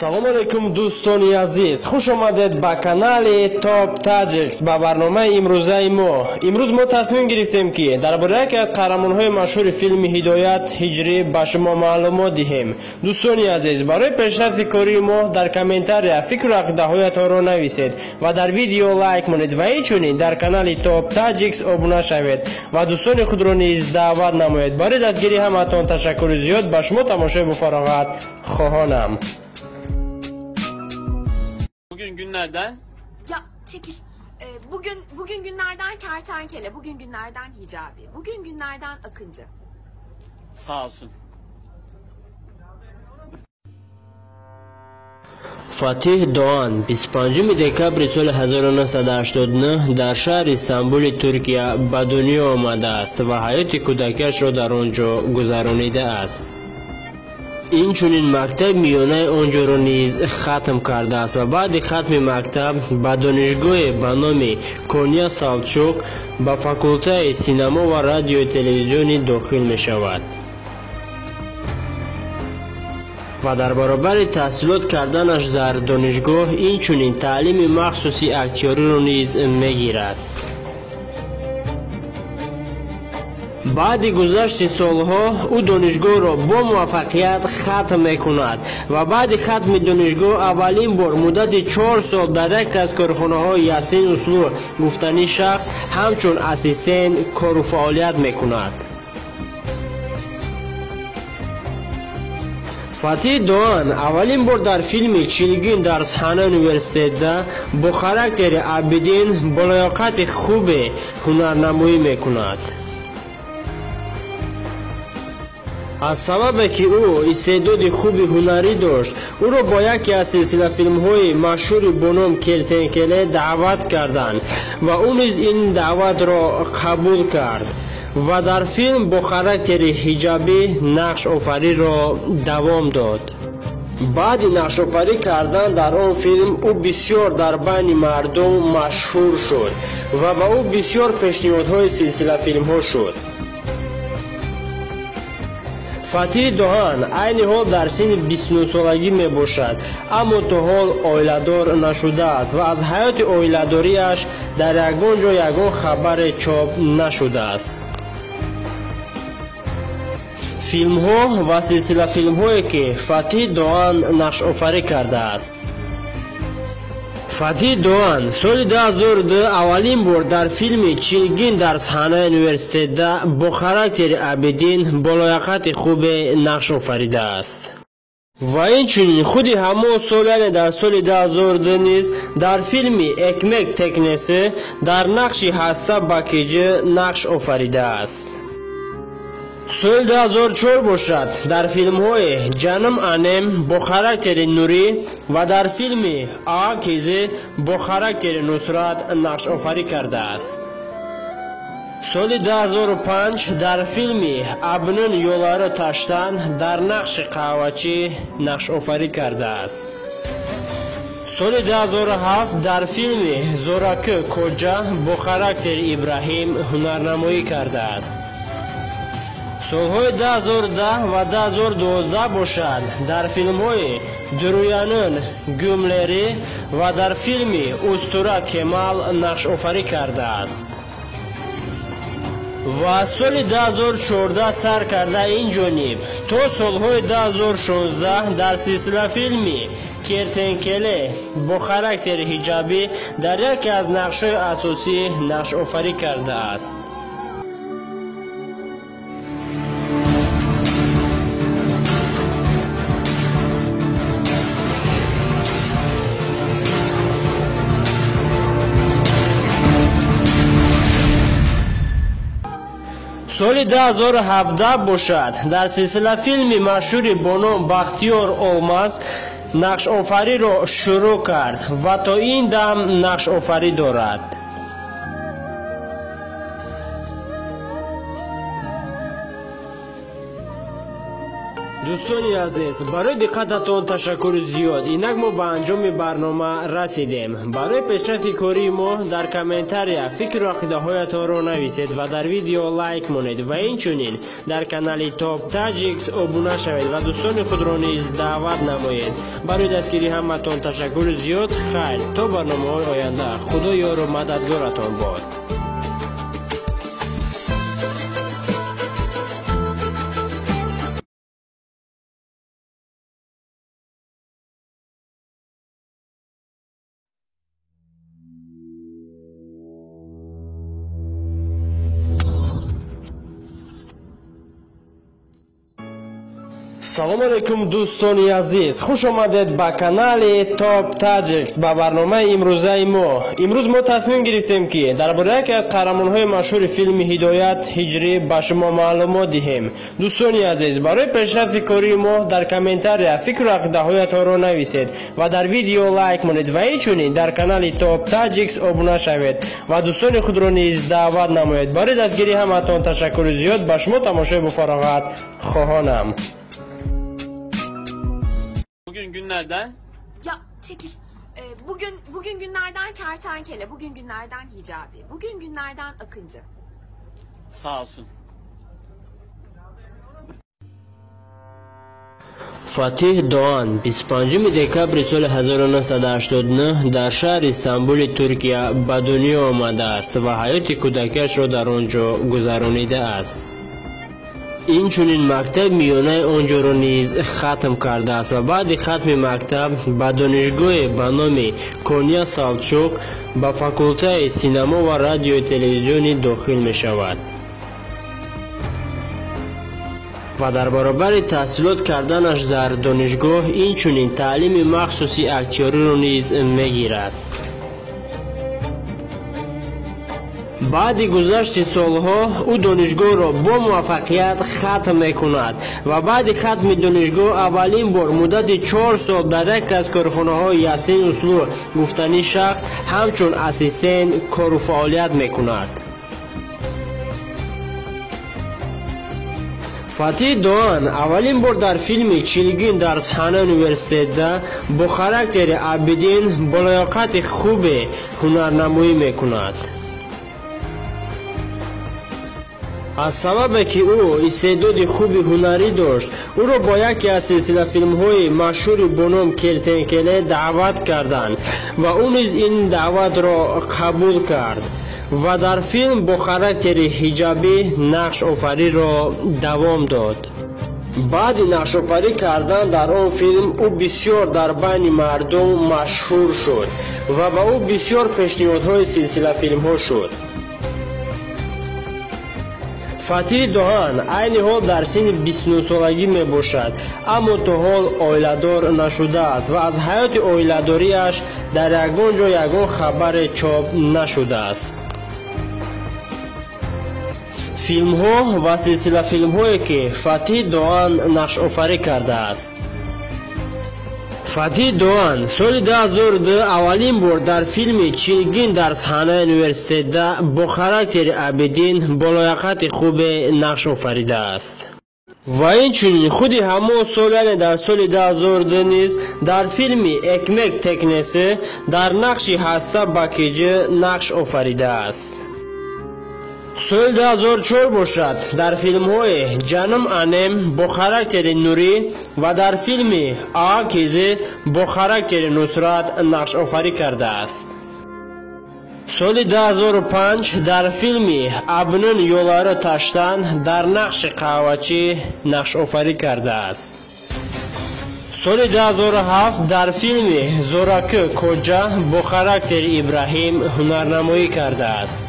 Салом алейкум, дӯстони азиз, хуш омадед ба канали Top Tajiks, ба барномаи имрӯзаи мо. Имрӯз мо тасмим гирифтем, ки дар бораи яке аз қаҳрамонҳои машҳури филми Ҳидоят Ҳиҷрӣ ба шумо маълумот диҳем. Дӯстони азиз, барои пешрафти кории мо дар комментария фикру ақидаҳоятонро нависед ва дар видео лайк монед ва инчунин дар канали Top Tajiks обуна шавед ва дӯстони худро низ даъват намоед. Барои дастгирии ҳамаатон ташаккури зиёд. Ба шумо тамошои бофароғат хоҳонам. Bugün günlerden? Ya çekil. Bugün günlerden kertenkele, bugün günlerden hicabi, bugün günlerden akıncı. Sağ olsun. Фатиҳ Доан 25 декабри соли 1989 дар шаҳри Истанбули Туркия ба дунё омадааст ва ҳаёти кӯдакиашро дар он ҷо гузаронидааст. Инчунин мактаби миёнаи он ҷоро низ хатм кардааст ва баъди хатми мактаб ба донишгоҳе ба номи Кония Салчуқ ба факултаи синамо ва радиои телевизионӣ дохил мешавад ва дар баробари таҳсилот карданаш дар донишгоҳ инчунин таълими махсуси актёриро низ мегирад. Баъди гузашти солҳо ӯ донишгоҳро бо муваффақият хатм мекунад ва баъди хатми донишгоҳ аввалин бор муддати 4 сол дар яке аз корхонаҳои Ясин Услу гуфтанӣ шахс ҳамчун ассистент кору фаъолият мекунад. Фатиҳ Доан аввалин бор дар филми Чилгин дар саҳнаи университетда бо характери Абидин бо лаёқати хубе ҳунарнамоӣ мекунад. Аз сабабе ки ӯ истеъдоди хуби ҳунарӣ дошт, ӯро бо яке аз силсилафилмҳои машҳури бо ном Кертенкеле даъват карданд ва ӯ низ ин даъватро қабул кард ва дар филм бо характери ҳиҷабӣ нақшофариро давом дод. Баъди нақшофарӣ кардан дар он филм ӯ бисёр дар байни мардум машҳур шуд ва ба ӯ бисёр пешниҳодҳои силсилафилмҳо шуд. Фатиҳ Доан айни ҳол дар синни 29-солагӣ мебошад, аммо то ҳол оиладор нашудааст ва аз ҳаёти оиладориаш дар ягон ҷо ягон хабаре чоп нашудааст. Филмҳо ва силсилафилмҳое ки Фатиҳ Доан нақшофарӣ кардааст. Фатиҳ Доан соли 2002 аввалин бор дар филми Чилгин дар саҳнаи университетда бо характери Абидин бо лояқати хубе нақш офаридааст. Ва инчунин худи ҳамон сол, яъне дар соли 2002 низ дар филми Экмек Текнеси дар нақши Ҳасса Бакиҷи нақш офаридааст. Соли 2004 бошад дар филмҳои Ҷаним Анем бо характери Нурӣ ва дар филми Аа Кизи бо характери Нусрат нақшофарӣ кардааст. Соли 2005 дар филми Абнун Ёлари Таштан дар нақши қаҳвачӣ нақшофарӣ кардааст. Соли 2007 дар филми Зораки Коҷа бо характери Ибраҳим ҳунарнамоӣ кардааст. Солҳои 2010 ва 2012 бошад дар филмҳои Дуруянун Гюмлери ва дар филми Устура Кемал нақшофарӣ кардааст. Ва соли 2014 сар карда ин ҷониб то солҳои 2016 дар силсилафилми Кертенкеле бо характери ҳиҷабӣ дар яке аз нақшҳои асосӣ нақшофарӣ кардааст. Соли 2017 бошад дар силсилафилми машҳури бо ном Бахтиёр Олмаз нақшофариро шурӯъ кард ва то ин дам нақшофарӣ дорад. Дӯстони азиз, барои диққататон ташаккури зиёд. Инак мо ба анҷоми барнома расидем. Барои пешрафти кории мо дар комментария фикру ақидаҳоятонро нависед ва дар видео лайк монед ва инчунин дар канали Топ Таҷикс обуна шавед ва дӯстони худро низ даъват намоед. Барои дастгирии ҳаматон ташаккури зиёд. Хайр, то барномаҳои оянда. Худо ёру мададгоратон бод. Салом алейкум дӯстони азиз, хуш омадед ба канали Топ Таҷикс, ба барномаи имрӯзаи мо. Имрӯз мо тасмим гирифтем, ки дар бораи яке аз қаҳрамонҳои машҳури филми Ҳидоят Ҳиҷрӣ ба шумо маълумот диҳем. Дӯстони азиз, барои пешрафти кории мо дар комментария фикру ақидаҳоятонро нависед ва дар видео лайк монед ва инчунин дар канали Топ Таҷикс обуна шавед ва дӯстони худро низ даъват намоед. Барои дастгирии ҳаматон ташаккури зиёд. Ба шумо тамошои бофароғат хоҳонам. Bugün günlerden... Ya çekil. Bugün günlerden kertenkele, bugün günlerden hicabi, bugün günlerden akıncı. Sağ olsun. Фатиҳ Доан 25 декабри соли 1989 дар шаҳри Истанбули Туркия ба дунё омадааст ва ҳаёти кӯдакиашро дар он ҷо гузаронидааст. Инчунин мактаби миёнаи он ҷоро низ хатм кардааст ва баъди хатми мактаб ба донишгоҳе ба номи Кония Салчуқ ба факултаи синамо ва радиои телевизионӣ дохил мешавад ва дар баробари таҳсилот карданаш дар донишгоҳ инчунин таълими махсуси актёриро низ мегирад. Баъди гузашти солҳо ӯ донишгоҳро бо муваффақият хатм мекунад ва баъди хатми донишгоҳ аввалин бор муддати 4 сол дар яке аз корхонаҳои Ясин Услу гуфтанӣ шахс ҳамчун ассистент кору фаъолият мекунад. Фатиҳ Доан аввалин бор дар филми Чилгин дар саҳнаи университетда бо характери Абидин бо лаёқати хубе ҳунарнамоӣ мекунад. Аз сабабе ки ӯ истеъдоди хуби ҳунарӣ дошт, ӯро бо яке аз силсилафилмҳои машҳури бо ном Кертенкеле даъват карданд ва ӯ низ ин даъватро қабул кард ва дар филм бо характери ҳиҷабӣ нақшофариро давом дод. Баъди нақшофарӣ кардан дар он филм ӯ бисёр дар байни мардум машҳур шуд ва ба ӯ бисёр пешниҳодҳои силсилафилмҳо шуд. Фатиҳ Доан айни ҳол дар синни 29-солагӣ мебошад, аммо то ҳол оиладор нашудааст ва аз ҳаёти оиладориаш дар ягон ҷо ягон хабаре чоп нашудааст. Филмҳо ва силсилафилмҳое ки Фатиҳ Доан нақшофарӣ кардааст. Фатиҳ Доан соли 2002 аввалин бор дар филми Чилгин дар саҳнаи университетда бо характери Абидин бо лояқати хубе нақш офаридааст. Ва инчунин худи ҳамон сол, яъне дар соли 2002 низ дар филми Экмек Текнеси дар нақши Ҳасса Бакиҷи нақш офаридааст. Соли 2004 бошад дар филмҳои Ҷанум Анем бо характери Нурӣ ва дар филми Аа Кизи бо характери Нусрат нақшофарӣ кардааст. Соли 2005 дар филми Абнун Ёлари Таштан дар нақши қаҳвачӣ нақшофарӣ кардааст. Соли 2007 дар филми Зӯракӣ Коҷа бо характери Ибраҳим ҳунарнамоӣ кардааст.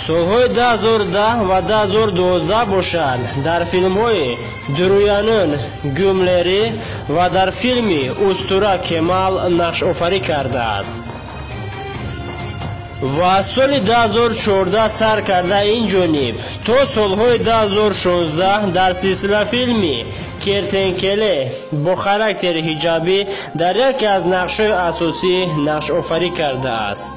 Солҳои 2010 ва 2012 бошад дар филмҳои Дуруянун Гюмлери ва дар филми Устура Кемал нақшофарӣ кардааст. Ва аз соли 2014 сар карда ин ҷониб то солҳои 2016 дар силсилафилми Кертенкеле бо характери ҳиҷабӣ дар яке аз нақшҳои асосӣ нақшофарӣ кардааст.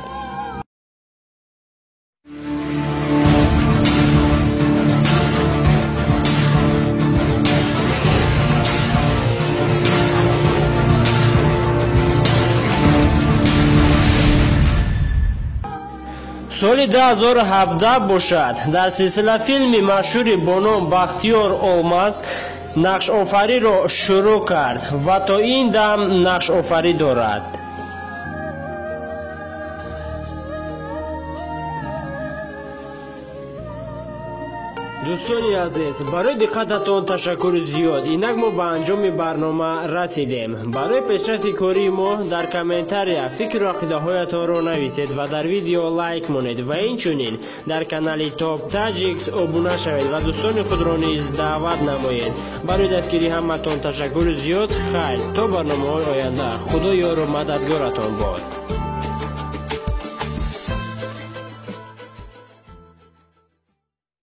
Соли 2017 бошад дар силсилафилми машҳури бо ном Бахтиёр Олмаз нақшофариро шурӯъ кард ва то ин дам нақшофарӣ дорад. Дӯстони азиз, барои диққататон ташаккури зиёд. Инак мо ба анҷоми барнома расидем. Барои пешрафти кории мо дар комментария фикру ақидаҳоятонро нависед ва дар видео лайк монед ва инчунин дар канали Топ Таҷикс обуна шавед ва дӯстони худро низ даъват намоед. Барои дастгирии ҳаматон ташаккури зиёд. Хайр, то барномаҳои оянда. Худо ёру мададгоратон бод.